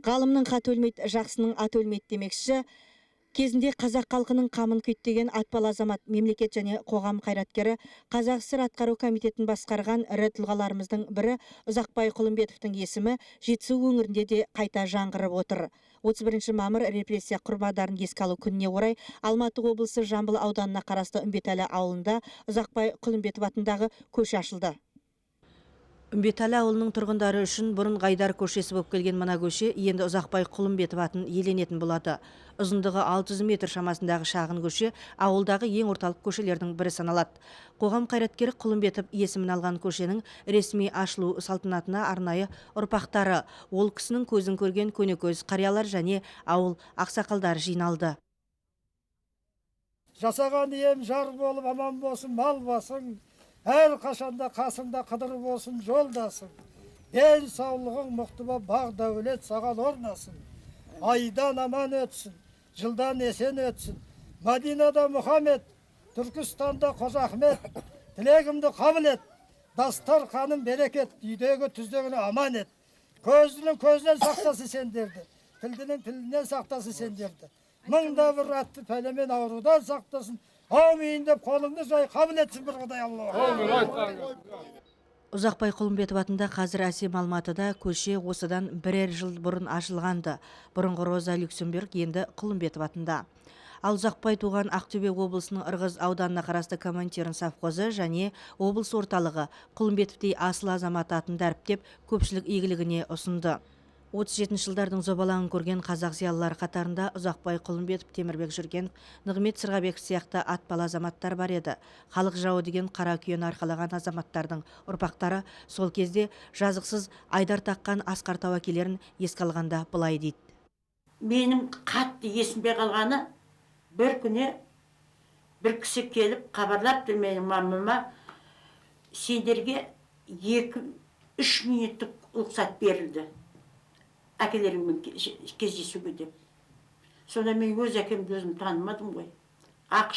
Ғалымның хаты өлмейді, жақсының аты өлмейді демекші, кезінде қазақ халқының қамын күйттеген атпал азамат, мемлекет және қоғам қайраткері, Қазақ ССР атқару комитетін басқарған ірі тұлғаларымыздың бірі Ұзақбай Құлымбетовтің есімі Жетісу өңірінде де қайта жаңғырып отыр. 31 мамыр репрессия құрбандарын еске алу күніне орай Алматы облысы Жамбыл ауданына қарасты Үмбетәлі ауылында Ұзақбай Құлымбетов атындағы көше ашылды. Үмбетәлі ауылының тұрғындары үшін бұрын Гайдар көшесі болып келген мына көше енді Ұзақбай Құлымбетов атын иеленетін болады. Ұзындығы 600 метр шамасындағы шағын көше ауылдағы ең орталық көшелердің бірі саналады. Қоғам қайраткері Құлымбетов есімін алған көшенің ресми ашылу салтанатына арнайы ұрпақтары, ол кісінің көзін көрген көнекөз қариялар және ауыл ақсақалдары жиналды. Жасаған ием жар болып аман болсын, мал басың. Әр қашанда қасыңда қыдыр болсын, жолдасың. Ден саулығың мықты боп, бақ дәулет саған орнасын. Айдан аман өтсін, жылдан есен өтсін. Мадинада Мұхаммед, Түркістанда Қожа Ахмет. Тілегімді қабыл ет, дастарханым берекет, үйдегі түздегіні аман ет. Көзінің көзінен сақтасын сендерді, тілдінің тілінен сақтасын сендерді. Мыңда бір атты пәлемен аурудан сақтасын. Әумин деп қолыңды жай қабыл етсін бір Құдай Алла. Ұзақбай Құлымбетов атында қазір әсем Алматыда көше осыдан бірер жыл бұрын ашылғанды. Бұрынғы Роза Люксембург енді Құлымбетов атында. Ал Ұзақбай туған Ақтөбе облысының Ырғыз ауданына қарасты Коминтерн совхозы және облыс орталығы Құлымбетовтей асыл азамат атын дәріптеп, көпшілік игілігіне ұсынды. 37 жылдардың зобалаңын көрген қазақ зиялылары қатарында Ұзақбай Құлымбетов, Темірбек Жүргенов, Нығмет Сырғабеков сияқты атпал азаматтар бар еді. Халық жауы деген қара күйені арқалаған азаматтардың ұрпақтары сол кезде жазықсыз айдар таққан асқар тау әкелерін еске алғанда былай дейді. Менің қатты есімде қалғаны, бір күні бір кісі келіп хабарлапты менің мамама, сендерге 2-3 минуттық рұқсат берілді әкелеріңмен кездесуге деп. Сонда мен өз әкемді өзім танымадым ғой. Ақ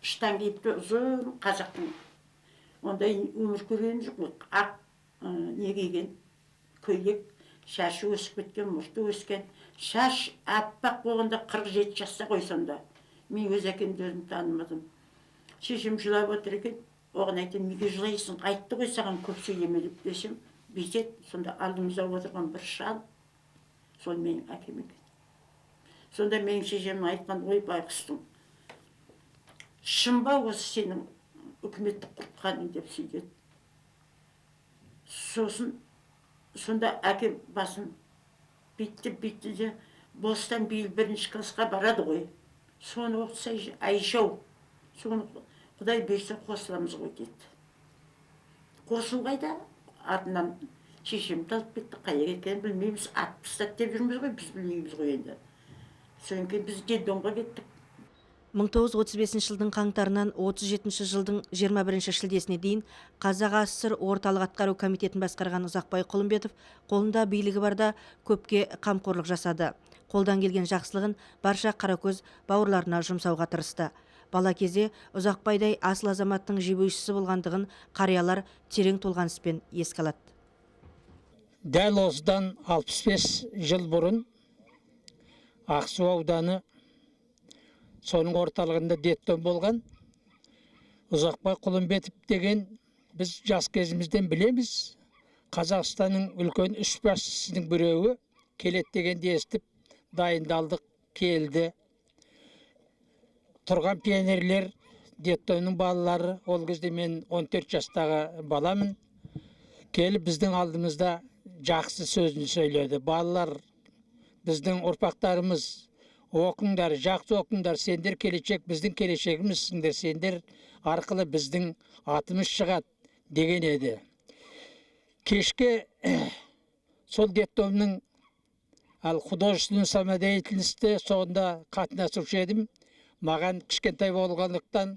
ыштан киіпті, ұзын қазақтың. Ондай өмір көрген жоқ қой. Ақ не киген, көйлек, шашы өсіп кеткен, мұрты өскен. Шаш аппақ болғанда 47 жаста ғой сонда. Мен өз әкемді өзім танымадым. Шешем жылап отыр екен. Оған айтамын, неге жылайсың, айтты ғой саған көп сөйлеме деп десем, бүйтеді. Сонда алдымызда отырған бір шал, сол менің әкем екен. Сонда менің шешемнің айтқан, ой байғұстың, шын ба осы сенің үкіметті құртқаның деп сөйледі. Сосын сонда әкем басын бүйтті, бүйтті де, Бостан биыл бірінші классқа барады ғой. Соны оқытса, Айша-ау, соны Құдай бұйырса қосыламыз ғой деді. Қосылу қайда? Артынан шешемді алып кетті, қайда кеткенін білмейміз, атып тастады деп жүрміз ғой, біз білмейміз ғой енді. Содан кейін біз детдомға кеттік. 1935 жылдың қаңтарынан 37 жылдың 21 шілдесіне дейін Қазақ АССР орталық атқару комитетін басқарған Ұзақбай Құлымбетов қолында билігі барда көпке қамқорлық жасады. Қолдан келген жақсылығын барша қаракөз бауырларына жұмсауға тырысты. Бала кезде Ұзақбайдай асыл азаматтың жебеушісі болғандығын қариялар терең толғаныспен еске алады. Дәл осыдан 65 жыл бұрын Ақсу ауданы, соның орталығында детдом болған. Ұзақбай Құлымбетов деген біз жас кезімізден білеміз. Қазақстанның үлкен үш басшысының біреуі келеді дегенді естіп дайындалдық, келді. Тұрған пионерлер, детдомның балалары, ол кезде мен 14 жастағы баламын, келіп біздің алдымызда жақсы сөзін сөйледі. Балалар, біздің ұрпақтарымыз, оқыңдар, жақсы оқыңдар, сендер келешек, біздің келешегімізсіңдер, сендер арқылы біздің атымыз шығады деген еді. Кешке сол детдомның ал художественный самодеятельності сонда қатынасушы едім. Маған кішкентай болғандықтан,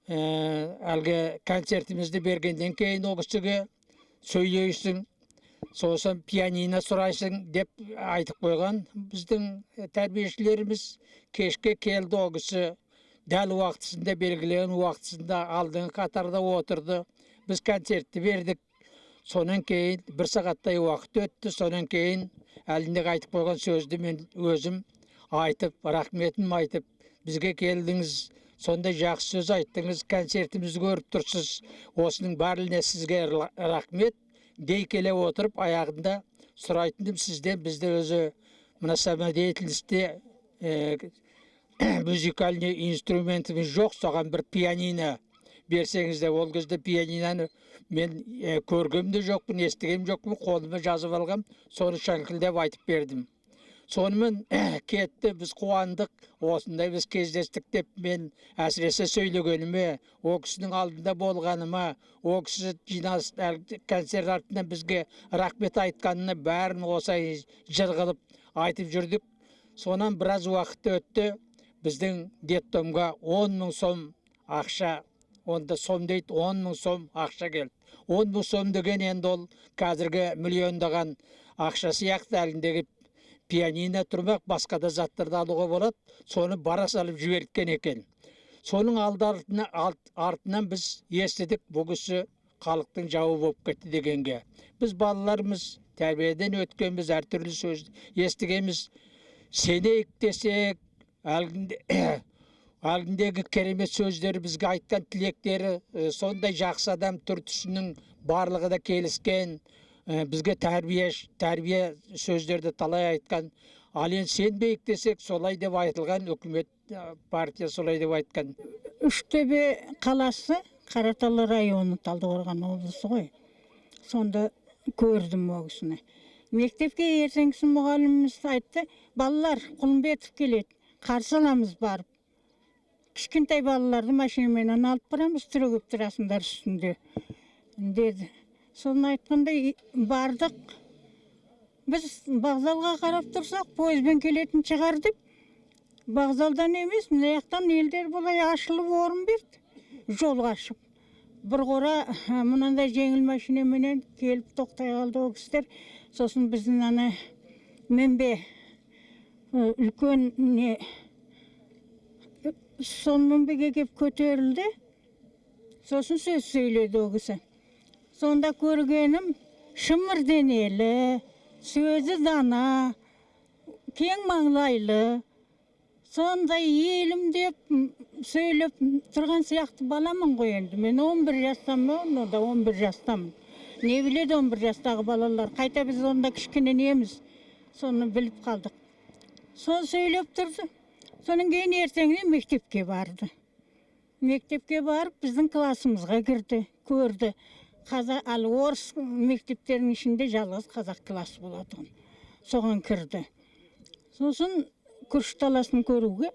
әлгі концертімізді бергеннен кейін ол кісіге сөйлейсің. Сосын пианино сұрайсың деп айтып қойған біздің тәрбиешілеріміз. Кешке келді ол кісі, дәл уақытысында, белгіленген уақытысында алдыңғы қатарда отырды. Біз концертті бердік. Сонан кейін бір сағаттай уақыт өтті. Сонан кейін әліндегі айтып қойған сөзді мен өзім айтып, рахметім айтып, бізге келдіңіз, сондай жақсы сөз айттыңыз, концертімізді көріп тұрсыз, осының барлығына сізге рахмет дей келе отырып, аяғында сұрайтыным сізден, бізде өзі мына самодеятельностьте музыкальный инструментіміз жоқ, соған бір пианино берсеңіз де. Ол кезде пианиноны мен көргем де жоқпын, естіген жоқпын, қолыма жазып алғам, соны шаңқылдап айтып бердім. Сонымен кетті, біз қуандық, осындай біз кездестік деп. Мен әсіресе сөйлегеніме, ол кісінің алдында болғаныма, ол кісі жиналыс, концерт артынан бізге рахмет айтқанына, бәрін осылай жыр қылып айтып жүрдік. Сонан біраз уақыт өтті, біздің детдомға 10 000 сом ақша, онда сом дейді, 10 000 сом ақша келді. 10 000 сом деген енді ол қазіргі миллиондаған ақша сияқты. Әліндегі пианино тұрмақ, басқа да заттарды алуға болады. Соны бара салып жіберткен екен. Соның алды артынан біз естідік, бұл кісі халықтың жауы болып кетті дегенге. Біз балаларымыз, тәрбиеден өткенбіз, әртүрлі сөз естігенбіз. Сенейік десек, әлгіндегі керемет сөздері, бізге айтқан тілектері, сондай жақсы адам, түр түсінің барлығы да келіскен, бізге тәрбие сөздерді талай айтқан. Ал енді сенбейік десек, солай деп айтылған, үкімет, партия солай деп айтқан. Үштөбе қаласы, Қаратал районы, Талдықорған облысы ғой. Сонда көрдім ол кісіні. Мектепке ертеңгісін мұғаліміміз айтты: «Балалар, Құлымбетов келеді, қарсы аламыз барып. Кішкентай балаларды машинаменен алып барамыз, түрегеп тұрасыңдар үстінде», — деді. Соны айтқанда бардық. Біз вокзалға қарап тұрсақ, пойызбен келетін шығар деп, вокзалдан емес, мына жақтан елдер былай ашылып орын берді, жолға ашып. Бір қора мынандай жеңіл машинаменен келіп тоқтай қалды ол кісілер. Сосын біздің ана мінбе, үлкен не, сол мінбеге келіп көтерілді. Сосын сөз сөйледі ол кісі. Сонда көргенім: шымыр денелі, сөзі дана, кең маңлайлы, сондай елім деп сөйлеп тұрған сияқты. Баламын ғой енді мен, 11 жастамын ба, онда 11 жастамын. Не біледі 11 жастағы балалар? Қайта біз онда кішкене неміз, соны біліп қалдық. Сол сөйлеп тұрды. Содан кейін ертеңіне мектепке барды. Мектепке барып, біздің классымызға кірді, көрді. Қазақ, ал орыс мектептерінің ішінде жалғыз қазақ классы болатұғын, соған кірді. Сосын күріш даласын көруге,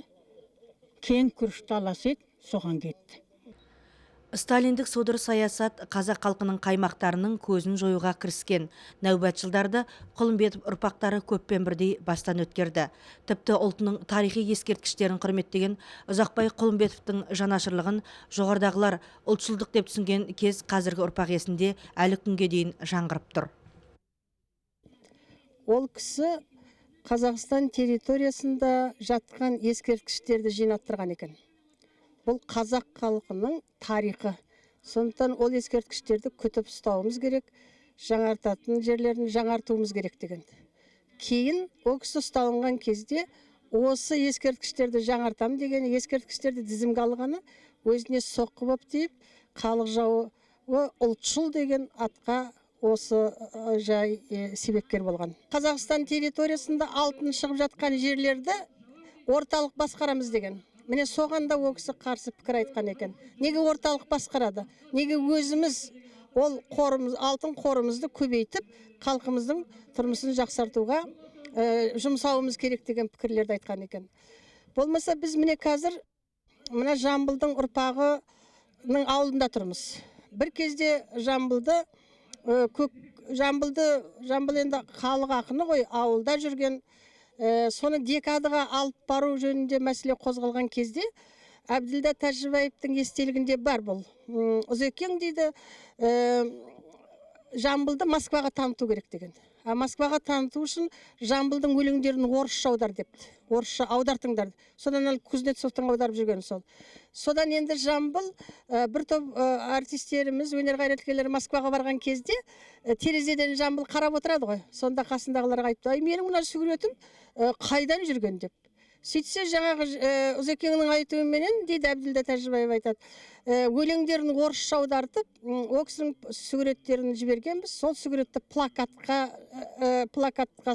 кең күріш даласы еді, соған кетті. Сталиндік содыр саясат қазақ халқының қаймақтарының көзін жоюға кіріскен нәубет жылдарды Құлымбетов ұрпақтары көппен бірдей бастан өткерді. Тіпті ұлтының тарихи ескерткіштерін құрметтеген Ұзақбай Құлымбетовтің жанашырлығын жоғарыдағылар ұлтшылдық деп түсінген кез қазіргі ұрпақ есінде әлі күнге дейін жаңғырып тұр. Ол кісі Қазақстан территориясында жатқан ескерткіштерді жинаттырған екен. Бұл қазақ халқының тарихы, сондықтан ол ескерткіштерді күтіп ұстауымыз керек, жаңартатын жерлерін жаңартуымыз керек деген. Кейін ол кісі ұсталынған кезде осы ескерткіштерді жаңартамын деген, ескерткіштерді тізімге алғаны өзіне соққы болып тиіп, халық жауы, ұлтшыл деген атқа осы жай себепкер болған. Қазақстан территориясында алтын шығып жатқан жерлерді орталық басқарамыз деген. Міне, соған да ол кісі қарсы пікір айтқан екен. Неге орталық басқарады? Неге өзіміз ол қорымыз, алтын қорымызды көбейтіп, халқымыздың тұрмысын жақсартуға жұмсауымыз керек деген пікірлерді айтқан екен. Болмаса біз, міне, қазір мына Жамбылдың ұрпағының ауылында тұрмыз. Бір кезде Жамбылды, көк Жамбылды, Жамбыл енді халық ақыны ғой, ауылда жүрген, соны декадаға алып бару жөнінде мәселе қозғалған кезде, Әбділда Тәжібаевтың естелігінде бар бұл. Ұзекең дейді, Жамбылды Москваға таныту керек деген. А Москваға таныту үшін Жамбылдың өлеңдерін орысша аудар депті. Орысша аудартыңдар. Содан әлі Кузнецовтың аударып жүргені сол. Содан енді Жамбыл бір топ артистеріміз, өнер қайраткерлері Москваға барған кезде терезеден Жамбыл қарап отырады ғой. Сонда қасындағыларға айтты: "Ай, менің мына суретім қайдан жүрген?" деп. Сөйтсе жаңағы Ұзекеңнің айтуыменен, дейді Әбділда Тәжібаев айтады, өлеңдерін орысша аудартып, ол кісінің суреттерін жібергенбіз. Сол суретті плакатқа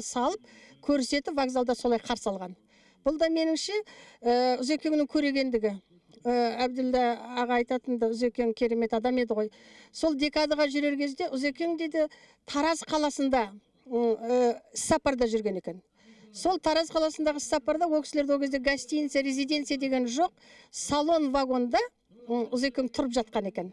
салып, көрсетіп, вокзалда солай қарсы алған. Бұл да меніңше Ұзекеңнің көрегендігі. Әбділда аға айтатынды, Ұзекең керемет адам еді ғой. Сол декадаға жүрер кезде Ұзекең дейді Тараз қаласында іссапарда жүрген екен. Сол Тараз қаласындағы іссапарда ол кісілерде ол кезде гостиница, резиденция деген жоқ, салон вагонда Ұзекең тұрып жатқан екен.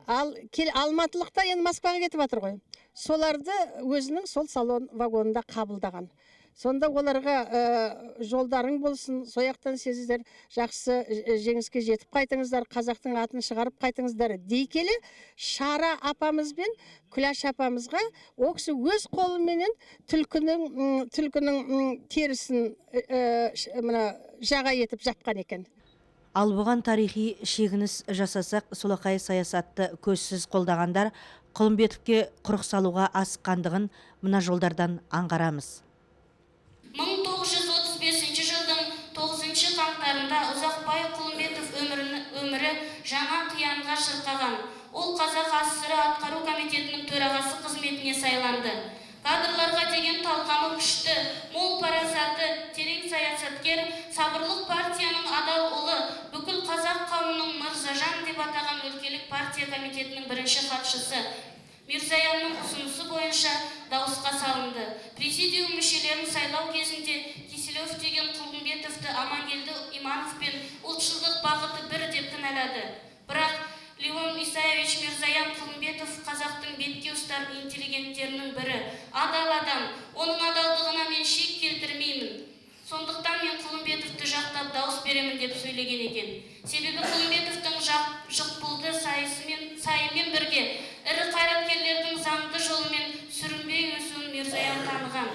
Ал алматылықта енді Москваға кетіп жатыр ғой. Соларды өзінің сол салон вагонында қабылдаған. Сонда оларға жолдарың болсын, сояқтан сіздер жақсы жеңіске жетіп қайтыңыздар, қазақтың атын шығарып қайтыңыздар дей келе, Шара апамыз бен Күләш апамызға ол кісі өз қолыменен түлкінің терісін мына жаға етіп жапқан екен. Ал бұған тарихи шегініс жасасақ, солақай саясатты көзсіз қолдағандар Құлымбетовке құрық салуға асыққандығын мына жолдардан аңғарамыз. 1935 жылдың 9 қаңтарында Ұзақбай Құлымбетов өмірі жаңа қиянға шырқаған. Ол Қазақ АССР атқару комитетінің төрағасы қызметіне сайланды. Кадрларға деген талғамы күшті, мол парасаты, терең саясаткер, сабырлық партияның адал ұлы, бүкіл қазақ қауымының Мырзажан деп атаған өлкелік партия комитетінің бірінші хатшысы Мирзаянның ұсынысы бойынша дауысқа салынды. Президиум мүшелерін сайлау кезінде Киселев деген Құлымбетовті Амангелді Иманов пен ұлтшылдық бағыты бір деп кінәлады. Бірақ Леон Исаевич Мирзаян Құлымбетов қазақтың бетке ұстар интеллигенттерінің бірі, адал адам, оның адалдығына мен шек келтірмеймін. Сондықтан мен Құлымбетовті жақтап дауыс беремін деп сөйлеген екен. Себебі Құлымбетовтің жықпылды сайымен бірге ірі қайраткерлердің заңды жолымен сүрінбей өсуін Мирзаян таныған.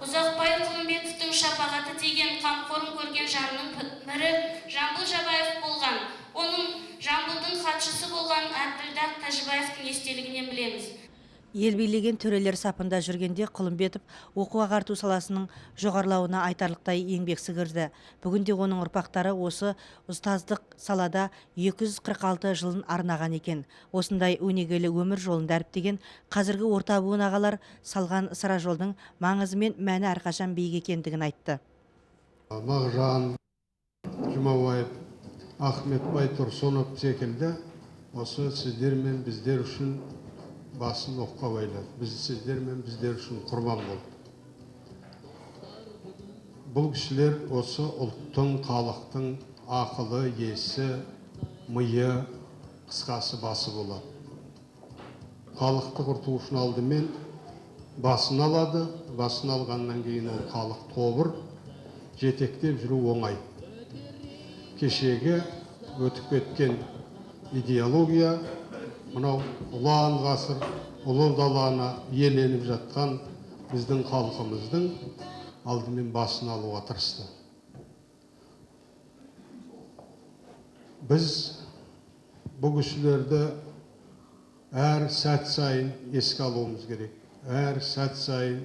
Ұзақбай Құлымбетовтің шапағаты тиген қамқорын көрген жанның бірі Жамбыл Жабаев болған. Оның Жамбылдың хатшысы болған Әбділда Тәжібаевтың естелігінен білеміз. Ел билеген төрелер сапында жүргенде Құлымбетов оқу ағарту саласының жоғарылауына айтарлықтай еңбек сіңірді. Бүгінде оның ұрпақтары осы ұстаздық салада 246 жылын арнаған екен. Осындай өнегелі өмір жолын дәріптеген қазіргі орта буын ағалар салған сара жолдың маңызы мен мәні әрқашан биік екендігін айтты. Мағжан Жұмабаев, Ахмет Байтұрсынов секілді осы сіздер мен біздер үшін басын оққа байлады. Біз сіздер мен біздер үшін құрбан болды. Бұл кісілер осы ұлттың, халықтың ақылы, есі, миы, қысқасы басы болады. Халықты құрту үшін алдымен басын алады. Басын алғаннан кейін ол халық тобыр, жетектеп жүру оңай. Кешегі өтіп кеткен идеология мынау ұлан ғасыр, ұлы даланы иеленіп жатқан біздің халқымыздың алдымен басын алуға тырысты. Біз бұл кісілерді әр сәт сайын еске алуымыз керек. Әр сәт сайын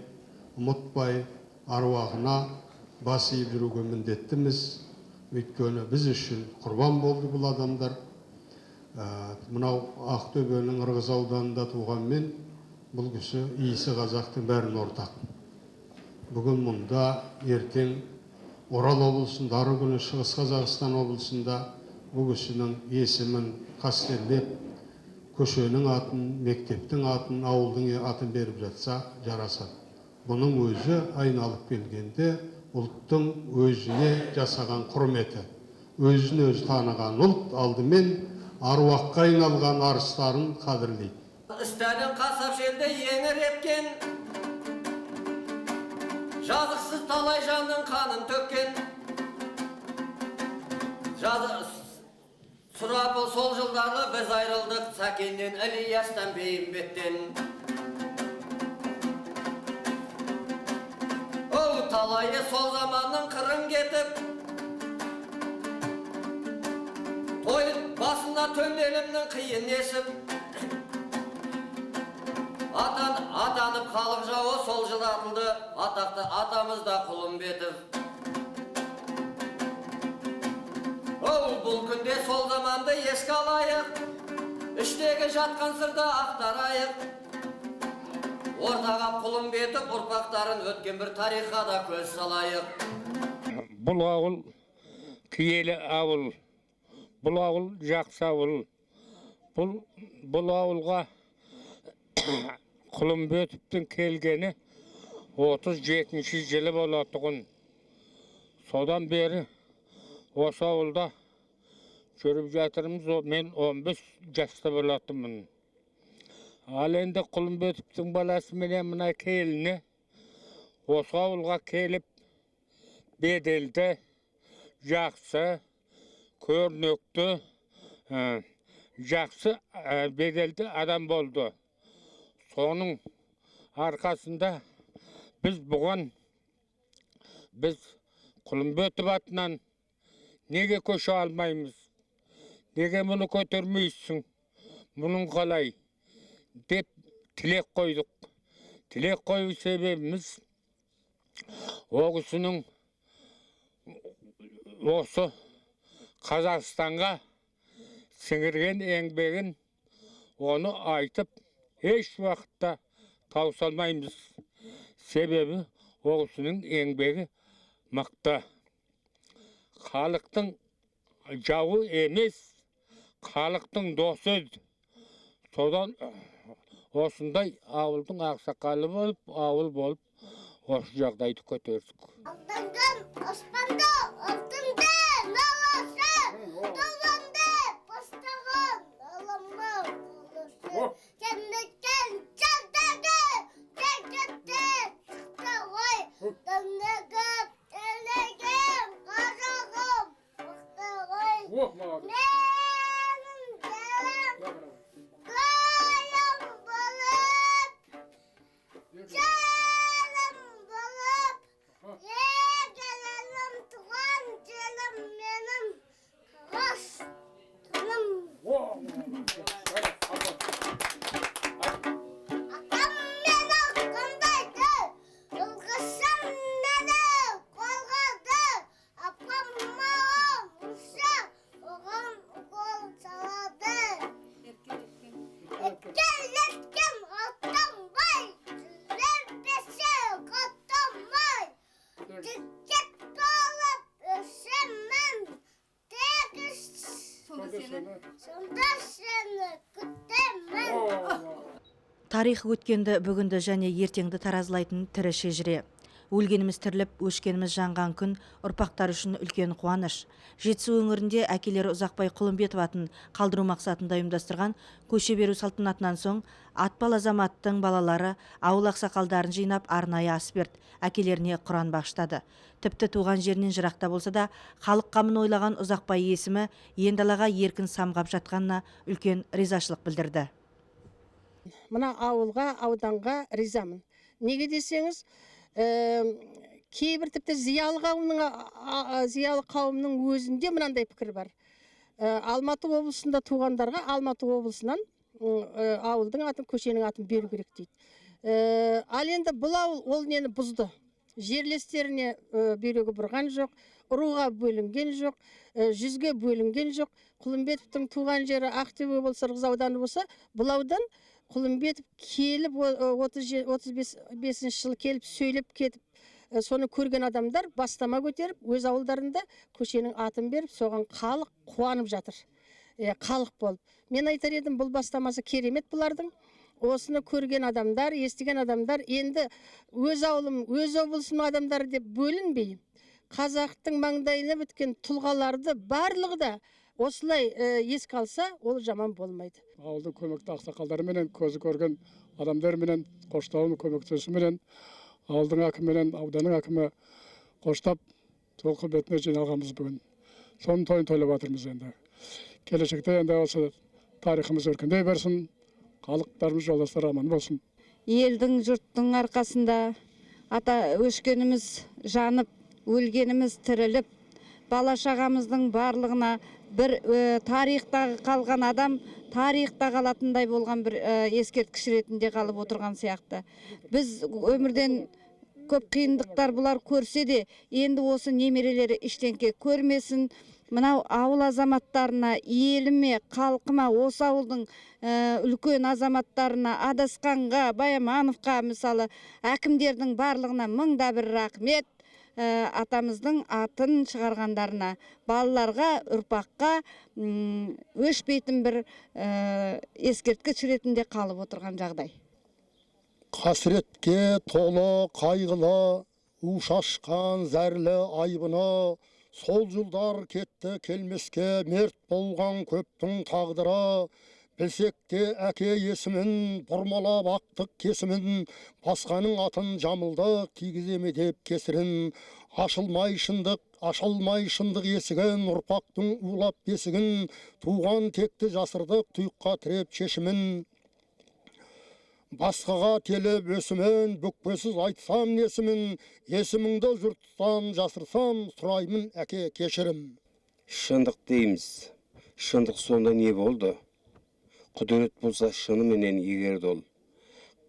ұмытпай аруағына бас иіп жүруге міндеттіміз. Өйткені біз үшін құрбан болды бұл адамдар. Мынау Ақтөбенің Ырғыз ауданында туғанмен бұл кісі иісі қазақтың бәрін ортақ. Бүгін мұнда, ертең Орал облысында, арғы күні Шығыс Қазақстан облысында бұл кісінің есімін қастерлеп, көшенің атын, мектептің атын, ауылдың атын беріп жатса жарасады. Бұның өзі айналып келгенде ұлттың өзіне жасаған құрметі, өзін өзі таныған ұлт алдымен аруаққа айналған арыстарын қадірлейді. Сталин қасап желді еңірепкен, жазықсыз талай жанның қанын төккен, Сұрапыл сол жылдары біз айрылдық Сәкеннен, Ілиястан, Бейімбеттен. Оу, талайы сол заманның қырын кетіп, той басына төнделімнің қиын есіп, атанып халық жауы сол жылы атылды, атақты атамыз да Құлымбетов. Оу, бұл күнде сол заманды еске алайық, іштегі жатқан сырды ақтарайық. Ортаға Құлымбетов ұрпақтарын өткен бір тарихқа да көз салайық. Бұл ауыл киелі ауыл, бұл ауыл жақсы ауыл. Бұл ауылға Құлымбетовтің келгені 37 жылы болатұғын. Содан бері осы ауылда жүріп жатырмыз. Мен 15 жаста болатынмын. Ал енді Құлымбетовтің баласы менен мына келіні осы ауылға келіп беделді, жақсы, көрнекті, жақсы беделді адам болды. Соның арқасында біз бұған, біз Құлымбетов атынан неге көше алмаймыз, неге мұны көтермейсің, мұның қалай деп тілек қойдық. Тілек қою себебіміз о кісінің осы Қазақстанға сіңірген еңбегін оны айтып еш уақытта тауыса алмаймыз. Себебі о кісінің еңбегі мықты. Халықтың жауы емес, халықтың досы еді. Содан осындай ауылдың ақсақалы болып, ауыл болып осы жағдайды көтердік. Алтынған аспанда алтынды наласы, доланды бастаған аламан қаласы. Жәннеттен жандады, жәннетте шықты ғой, дәмдегіп тілеген қазағым мықты ғой. Менің жерім қайым болып, жерім болып, егелерім туған жерім менің Қазақстаным. Атам мені қандайды, ұлғысым мені қорғады, апам маған ұрса, оған қол салады. Еркелеткен атамбай, тілербесі қаттамай, жігіт болып өсемін, тегіс. Сонда сені күтемін. Тарих өткенді, бүгінді және ертеңді таразылайтын тірі шежіре. Өлгеніміз тіріліп, өшкеніміз жанған күн ұрпақтар үшін үлкен қуаныш. Жетісу өңірінде әкелері Ұзақбай Құлымбетов атын қалдыру мақсатында ұйымдастырған көше беру салтанатынан соң атпал азаматтың балалары ауыл ақсақалдарын жинап арнайы ас берді, әкелеріне құран бағыштады. Тіпті туған жерінен жырақта болса да, халық қамын ойлаған Ұзақбай есімі ен далаға еркін самғап жатқанына үлкен ризашылық білдірді. Мына ауылға, ауданға ризамын. Неге десеңіз, кейбір тіпті зиялы қауымның өзінде мынандай пікір бар. Алматы облысында туғандарға Алматы облысынан ауылдың атын, көшенің атын беру керек дейді. Ал енді бұл ауыл ол нені бұзды. Жерлестеріне бүйрегі бұрған жоқ, руға бөлінген жоқ, жүзге бөлінген жоқ. Құлымбетовтің туған жері Ақтөбе болса, Ырғыз ауданы болса, бұл аудан Құлымбетов келіп 35 жылы келіп сөйлеп кетіп, соны көрген адамдар бастама көтеріп, өз ауылдарында көшенің атын беріп, соған халық қуанып жатыр. Халық болып. Мен айтар едім, бұл бастамасы керемет бұлардың. Осыны көрген адамдар, естіген адамдар енді өз ауылым, өз облысымның адамдары деп бөлінбей, қазақтың маңдайына біткен тұлғаларды барлығы да осылай еске алса, ол жаман болмайды. Ауылдың көмекті ақсақалдарыменен, көзі көрген адамдарменен, қоштауының көмектесіменен, ауылдың әкіміменен, ауданның әкімі қоштап, толқын бетіне жиналғанбыз бүгін. Соның тойын тойлап жатырмыз енді. Келешекте енді осы тарихымыз өркендей берсін, халықтарымыз, жолдастар аман болсын. Елдің, жұрттың арқасында ата өшкеніміз жанып, өлгеніміз тіріліп, бала шағамыздың барлығына бір тарихта қалған адам тарихта қалатындай болған бір ескерткіш ретінде қалып отырған сияқты. Біз өмірден көп қиындықтар бұлар көрсе де, енді осы немерелері ештеңке көрмесін. Мынау ауыл азаматтарына, еліме, халқыма, осы ауылдың үлкен азаматтарына, Адасқанға, Баямановқа, мысалы, әкімдердің барлығына мың да бір рахмет. Атамыздың атын шығарғандарына, балаларға, ұрпаққа өшпейтін бір ескерткіш ретінде қалып отырған жағдай. Қасіретке толы қайғылы, у шашқан зәрлі айбыны, сол жылдар кетті келмеске, мерт болған көптің тағдыры. Білсек те әке есімін, бұрмалап ақтық кесімін, басқаның атын жамылдық, тигізе ме деп кесірін. Ашылмай шындық, ашылмай шындық есігін, ұрпақтың улап бесігін, туған текті жасырдық, тұйыққа тіреп шешімін. Басқаға теліп өсімін, бүкпесіз айтсам несімін, есіміңді жұрттан жасырсам, сұраймын әке кешірім. Шындық дейміз, шындық сонда не болды? Құдірет болса шыныменен егер ол.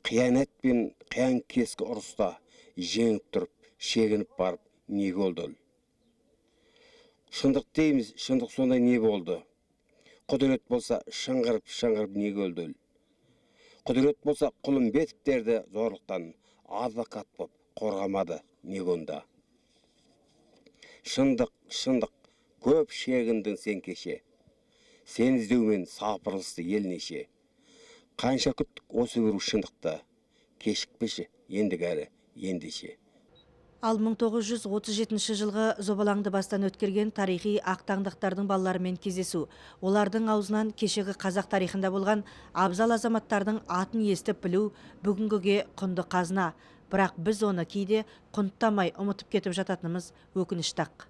Қиянат пен қиян кескі ұрыста жеңіп тұрып, шегініп барып неге болды ол? Шындық дейміз, шындық сонда не болды? Құдірет болса шыңғырып шыңғырып неге өлді ол? Құдірет болса Құлымбетовтерді зорлықтан адвокат боп қорғамады неге онда? Шындық, шындық, көп шегіндің сен кеше. Сен іздеумен сапырылысты ел неше. Қанша күттік осы бір шындықты, кешікпеші ендігәрі ендеше. Ал 1937 жылғы зобалаңды бастан өткерген тарихи ақтаңдақтардың балаларымен кездесу, олардың аузынан кешегі қазақ тарихында болған абзал азаматтардың атын естіп білу бүгінгіге құнды қазына. Бірақ біз оны кейде құнттамай ұмытып кетіп жататынымыз өкінішті-ақ.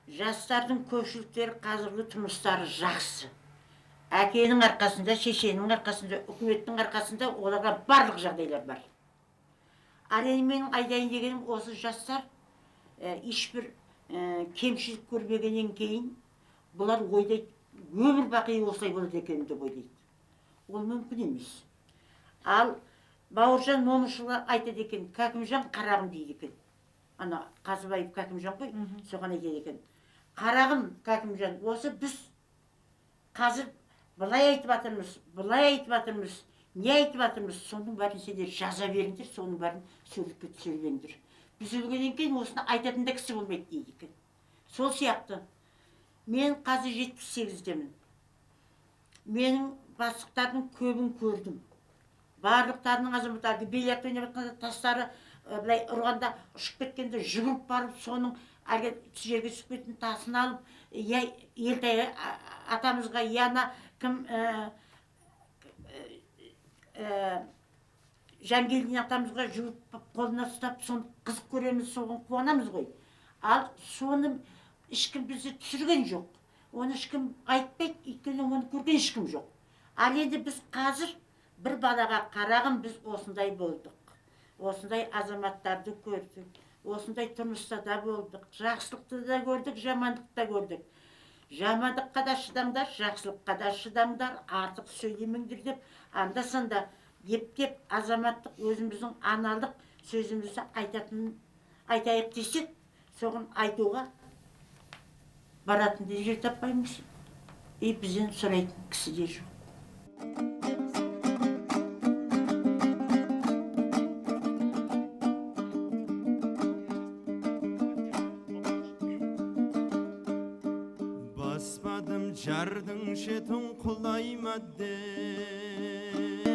Жастардың көпшіліктері қазіргі тұрмыстары жақсы. Әкенің арқасында, шешенің арқасында, үкіметтің арқасында оларға барлық жағдайлар бар. Ал енді менің айтайын дегенім, осы жастар ешбір кемшілік көрмегеннен кейін бұлар ойлайды, өмір бақи осылай болады екен деп ойлайды. Ол мүмкін емес. Ал Бауыржан Момышұлы айтады екен, Кәкімжан қарағым дейді екен. Ана Қазыбаев Кәкімжан қой, соған айтады екен. Қарағым Кәкімжан, осы біз қазір былай айтып жатырмыз, былай айтып жатырмыз, не айтып жатырмыз, соның бәрін сендер жаза беріңдер, соның бәрін суретке түсіре беріңдер. Біз өлгеннен кейін осыны айтатын да кісі болмайды дейді екен. Сол сияқты мен қазір 78-демін. Менің бастықтардың көбін көрдім. Барлықтарының азаматтары бильярд ойнап жатқанда тастары былай ұрғанда ұшып кеткенде жүгіріп барып соның әлгі жерге түсіп кеткен тасын алып, я Елтай атамызға, я ана кім Жангелдин атамызға жүгіріп қолына ұстап, соны қызық көреміз, соған қуанамыз ғой. Ал соны ешкім бізді түсірген жоқ. Оны ешкім айтпайды, өйткені оны көрген ешкім жоқ. Ал енді біз қазір бір балаға қарағым, біз осындай болдық. Осындай азаматтарды көрдік, осындай тұрмыста да болдық, жақсылықты да көрдік, жамандықты да көрдік. Жамандыққа да шыдаңдар, жақсылыққа да шыдаңдар, артық сөйлемеңдер деп анда-санда ептеп азаматтық өзіміздің аналық сөзімізді айтайық десек, соған айтуға баратын да жер таппаймыз. И бізден сұрайтын кісі де жоқ. Жардың шетін құлайма деп,